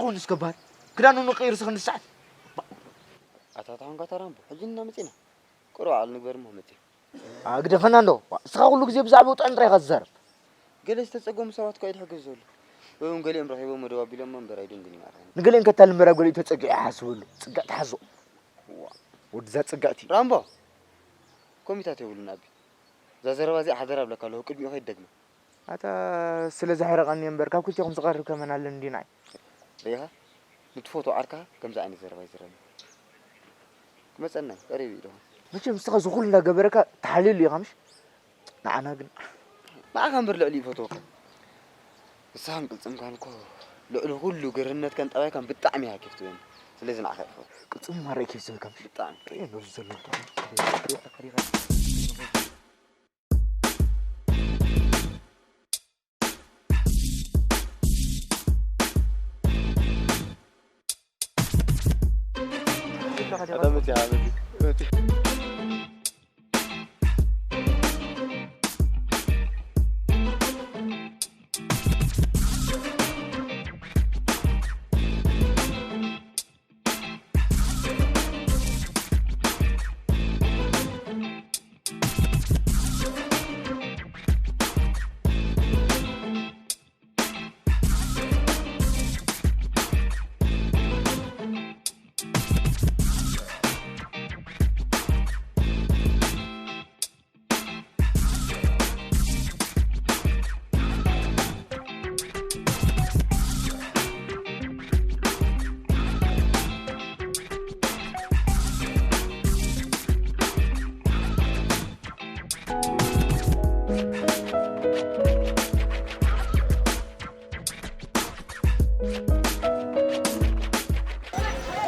እውን እስከ በሃል። ክዳኑ ንቀይር እስኸ ንሰዓት። ኣታ ታኾንካ ተራምቦ፣ ሕጂ እና መጺና። ቁሩብ ዓል ንግበር እሞ መጺና። ኣግደፈና እንዶ። እስኻ ኩሉ ግዜ ብዛዕባኡ ጥዕም ጥራይ ኢኻ ትዛረብ። ገለ ዝተጸገሙ ሰባት እኳ እዩ ዝሕግዝ ዘሎ። ወይ እውን ገሊኦም ረኺቦም መደብ ኣቢሎሞ እምበር ኣይድንግን እዩ ማለት እዩ። ንገሊኦም ከታሊ እምበር ኣብ ገሊኡ ተጸጊዑ ይሓስበሉ። ጽግዕቲ ሓዞ። ዋ፣ ወድዛ ጽግዕቲ። ራምቦ፣ ኮሚታት የብሉን ኣቢ። እዛ ዘረባ እዚኣ ሓደራ እብለካ ኣለኹ፣ ቅድሚኡ ከይትደግማ። ኣታ ስለ ዘሕረቐኒ እምበር ካብ ክልቴኹም ዝቐርብ ከመን ኣለኒ ድዩ ንዓይ? ርኢኻ? ንትፈትዎ ዓርክኻ ከምዚ ዓይነት ዘረባ ይዝረብ። ክመጸና እዩ፣ ቀሪቡ እዩ ደኹን። መቸም ንስኻ እዚ ኩሉ እንዳገበረካ ተሓልየሉ ኢኻ ምሽ? ንዓና ግን ንዓኻ እምበር ልዕሊ ይፈትወካ። ንስኻን ቅልጽምካን እኮ ልዕሊ ኩሉ ገርነትካን ጠባይካን ብጣዕሚ እያ ኬፍ ትብለኒ። ስለዚ ንዓኻ ይፈትወካ። ቅልጽሙ ማራ እዩ ኬፍ ዝብለካ ምሽ? ብጣዕሚ። ርእየ ነብሱ ዘሎ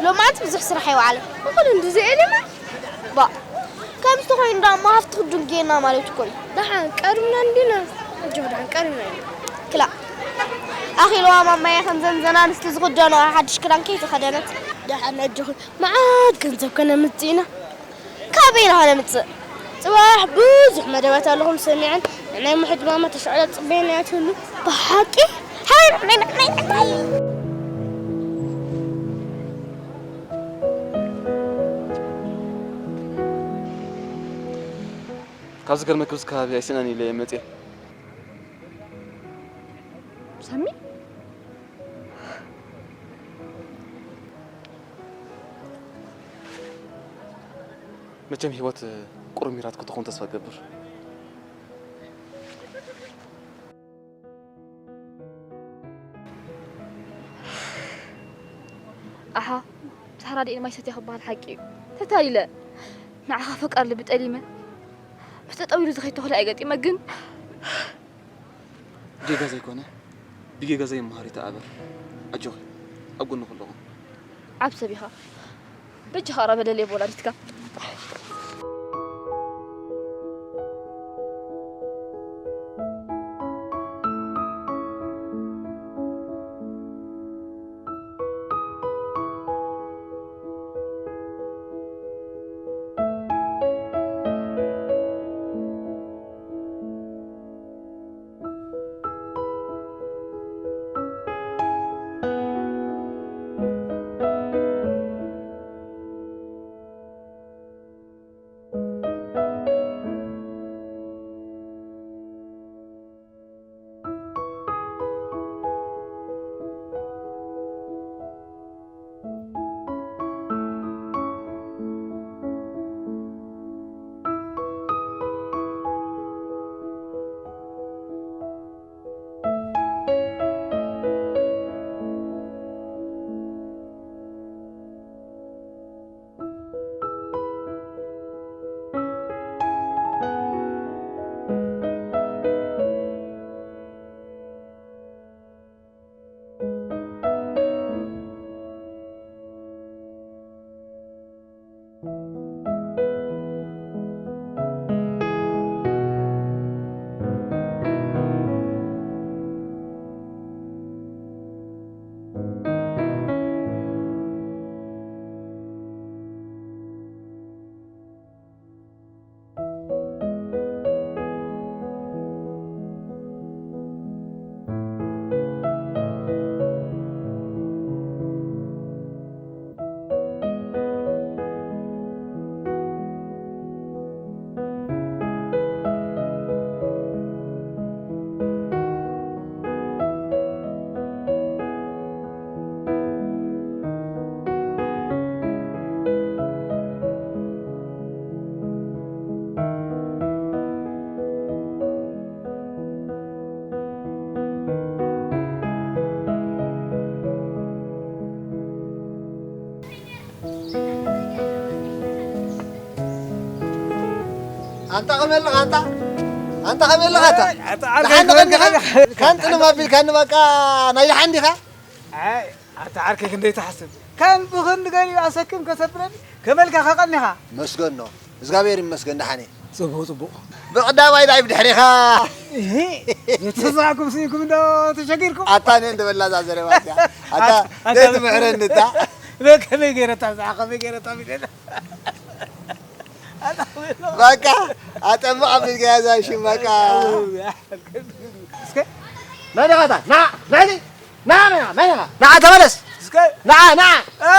ሎማዓንቲ ብዙሕ ስራሕ ኣይወዓለን። እኹል እንድዚ ኤሊማ? ባ፣ ከምዚ ተኾይኑ ደኣ እሞ ሃፍቲ ክድንጉየና ማለት እኮ እዩ። ደሓን ቀሪብና እንዲና? ኣጆኺ ደሓን ቀሪብና ኢና። ክላእ። ኣኺልዋ ማማየ ከምዘን ዘን ኣንስቲ ዝኽደንኦ ሓድሽ ክዳን ከይተኸደነት። ደሓን ኣጆኺ መዓት ገንዘብ ከነምጽእ ኢና። ካበይ ኢና ኸነምጽእ? ጽባሕ ብዙሕ መደባት ኣለኹም ሰሚዐን። ንዓይ እሞ ሕጂ ማማ ተሻዕላ ትጽበየና እያ ትህሉ። ብሓቂ? ሓይ፣ ናይ፣ ናይ፣ ናይ፣ ናይ። ካብ ዝገርመኪ፣ ኣብዚ ከባቢ ኣይስእነን ኢለ እየ መፅየ። ሳሚ? መቸም ህይወት ቁሩብ ሚራት ክትኾን ተስፋ እገብር። ኣሓ፣ ሳህራ ደኢን ማይ ሰትያ ክበሃል ሓቂ እዩ። ተታሊለ። ንዓኻ ፈቃር ልቢ ጠሊመ። ምስ ጠጠው ኢሉ ዝኸይድ ተኽሊ ኣይገጢመ ግን። ጌጋ ዘይኮነ፣ ብጌጋ ዘይመሃር ይተኣበር። ኣጆኺ፣ ኣብ ጎንኺ ኣለኹ። ዓብ ሰብ ኢኻ። በጃኻ ኧረ በደለይ ብወላዲትካ። ኣንታ ከመይ ኣለኻ ኣንታ? ኣንታ ከመይ ኣለኻ ኣንታ? ኣይ፣ ኣታ ዓርከይ ደሓን ዲኻ? ከመይ ኣለኻ? ካንት ንማቢልካኒ በቃ ናይ ደሓን ዲኻ? ኣይ፣ ኣታ ዓርከይ ክንደይ ትሓስብ? ከም ብኽንዲ ገሊኡ ኣሰክም ከሰብረኒ ከመልካ ከቐኒኻ? መስገን ነው። እግዚኣብሔር ይመስገን ደሓን እየ። ጽቡቕ፣ ጽቡቕ። ብቐዳማይ ዳይ ብድሕሪኻ። እሂ፣ ዝተዛዕኩም ስኢንኩም እንዶ ተሸጊርኩም? ኣታ ነን ትበላ እዛ ዘረባ እዚኣ። ኣታ ኣታ ነን ትምሕረኒ እታ። በ-፣ ከመይ ገይረ እታ ብዛዕባ ከመይ ገይረ እታ ሚደለ? ኣታ በቃ፣ ኣጠምቕ ኣቢልካያ እዛ ሽም በቃ። እስከ ናይ ደኻታ፣ ና፣ ልዕሊ፣ ና፣ ና፣ ና፣ ና፣ ና፣ ተመለስ። እስከ ና፣ ና። እ፣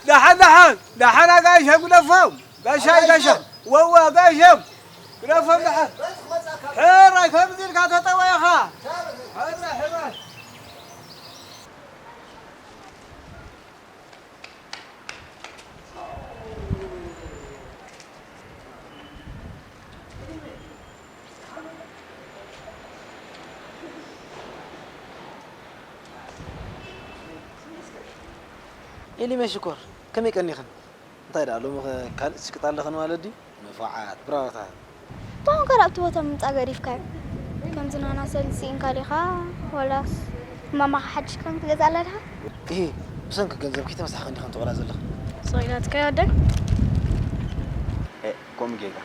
ደሓን፣ ደሓን፣ ደሓን ኣጋይሽ ግደፎም። ጋሻይ፣ ጋሻ። ወዋ፣ ጋሻ። ግደፎም ደሓን። ሕራይ፣ ከምዚ ኢልካ ተጠወየኻ። ሕራይ፣ ሕራይ። ኤሊመ ሽኮር፣ ከመይ ቀኒኽን? እንታይ ደኣ፣ ሎሚ ኸ ካልእ ትሽቅጣ ኣለኽን ማለት ድዩ? ንፉዓት፣ ብራቮታት። እንታይ ኾንካ ኣብቲ ቦታ ምምጻእ ገዲፍካዮ? ከምዚ ናና ሰልዲ ስኢንካ ዲኻ? ዋላስ ማማኻ ሓድሽ ክዳን ክትገዝኣላ ዲኻ? እሂ፣ ብሰንኪ ገንዘብ ከይተመሳሕኽን ዲኽን ትቕላ ዘለኽን? ስቕ ኢላትካዮ ኣደይ? ኤ፣ ከምኡ ጌጋ።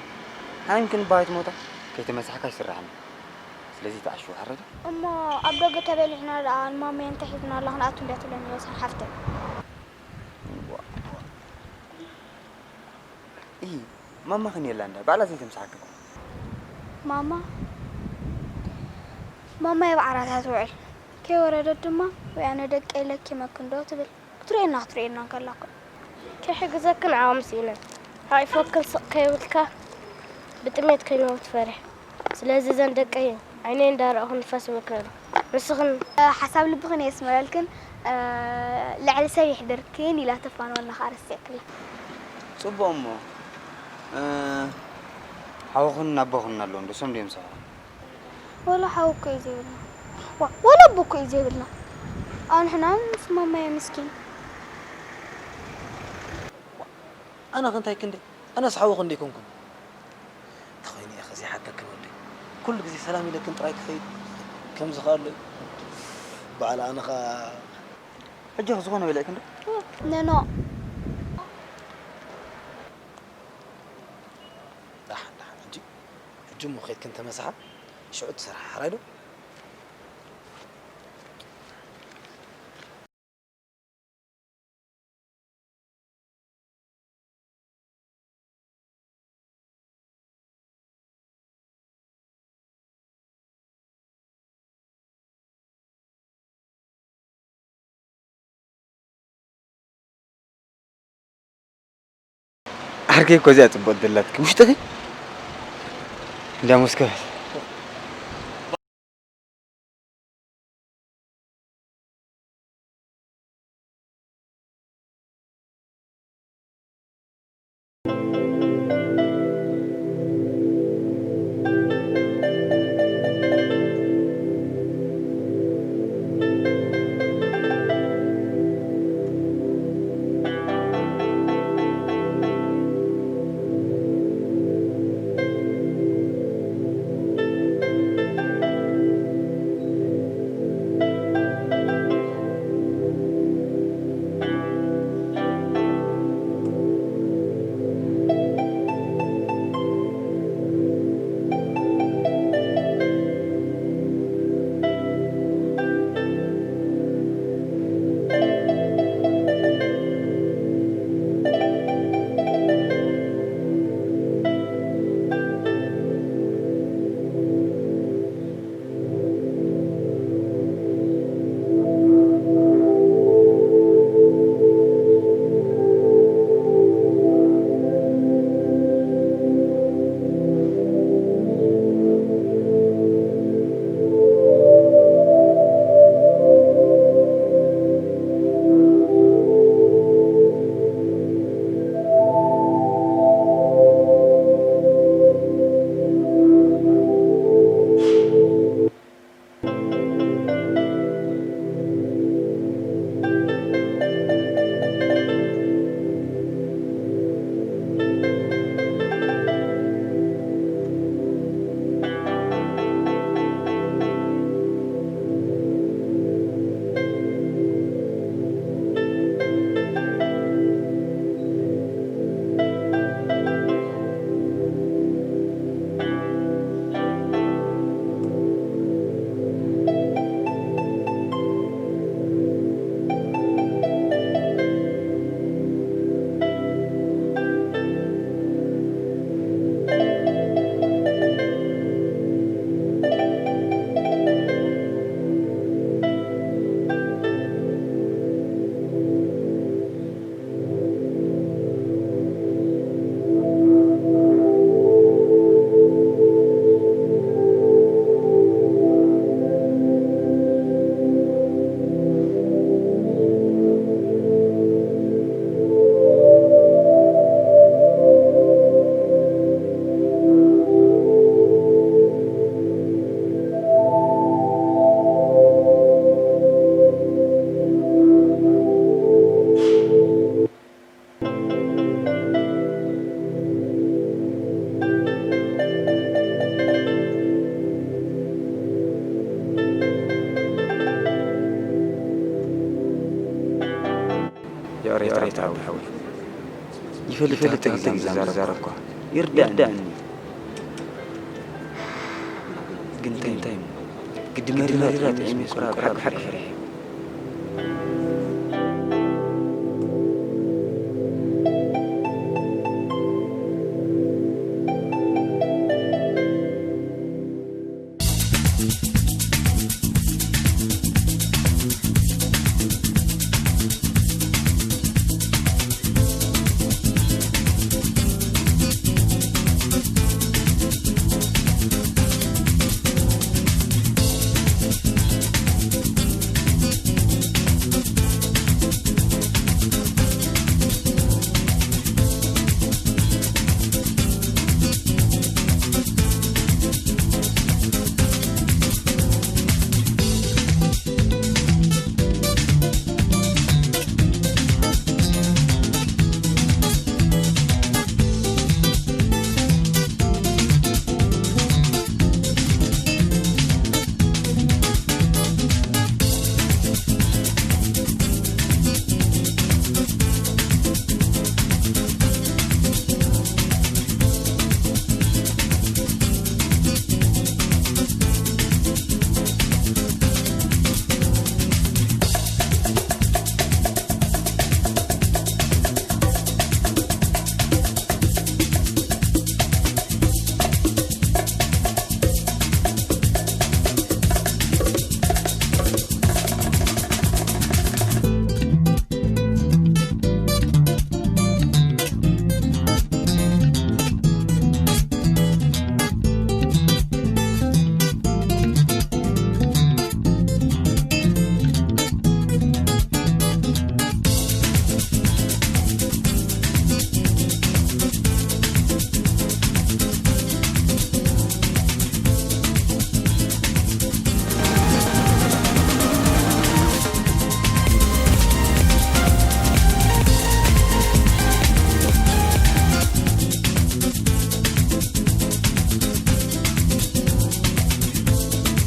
ሓሚምክን እባ ኣይትሞታ፣ ከይተመሳሕካ ኣይስራሕን እዩ። ስለዚ ተዓሽዉ፣ ሓረዲ? እሞ ኣብ ደገ ተበሊዕና ደኣ ንማመይ እንታይ ሒዝና ኣላ ክንኣቱ እንድያ ትብለኒ እያ፣ ሳን ሓፍተይ። ዋ። እሂ፣ ማማ ኽን የላ እንዳ ባዕላ ዘይተምሳሓክን። ማማ? ማማ ኣብ ዓራታ ትውዕል። ከይወረደት ድማ፣ ወይ ኣነ ደቀይ ለኪመክን ዶ ትብል። ክትርእየና ክትርእየና እንከላ እኮ። ክሕግዘክን ዓቕሚ ስኢነ። ሓቒፈክን ስቕ ከይብልካ ብጥሜት ከይንሞት ፈሪሐ። ስለዚ እዘን ደቀይ ዓይነይ እንዳረኣኹ ንፋስ ይበክረን። ንስኽን? ሓሳብ ልብኽን የስምረልክን፣ ልዕሊ ሰብ የሕድርክን ኢላ ተፋንወልና ኸኣ ረሲዕክላ። ጽቡቕ እሞ፣ እ፣ ሓውኽን ኣቦኽን ኣለዉ እንዶ፣ እሶም ድዮም ሰብኣኽ? ወላ ሓው እኮ እዩ ዘይብልና። ዋ፣ ወላ ኣቦ እኮ እዩ ዘይብልና። ኣንሕና ምስ ማማየ ምስኪን። ኣነ ኸ እንታይ ክንደይ? ኣነስ ሓውኺ እንዶ ኣይኮንኩን። እንተኾይኑ እየ ኸ ዘይሓተክን ወደይ። ኩሉ ግዜ ሰላም ኢለክን ጥራይ ክኸይድ ከም ዝኸኣሎ እዩ። በዓል ኣነ ኸኣ ሕጂ ኸ ዝኾነ በሊዕክን ዶ? ነኖ። ደሓን፣ ደሓን። ሕጂ፣ ሕጂ እሞ ኸይድክን ተመሳሓ፣ ሽዑ ትሰርሓ፣ ሕራይ ዶ? ዓርከይ እኮ እዚኣ ጽቡቕ ደላትኪ ውሽጥኺ እንዳ መስከረት። የታዊ ሓዊ ይፈልጥ ተግዛም ዛረኳ ይርዳእኒ። ግን እንታይ ግዲ መሪራት ጥዒም ቁራብ ሓቂ ሓቂ ፈሪሐ።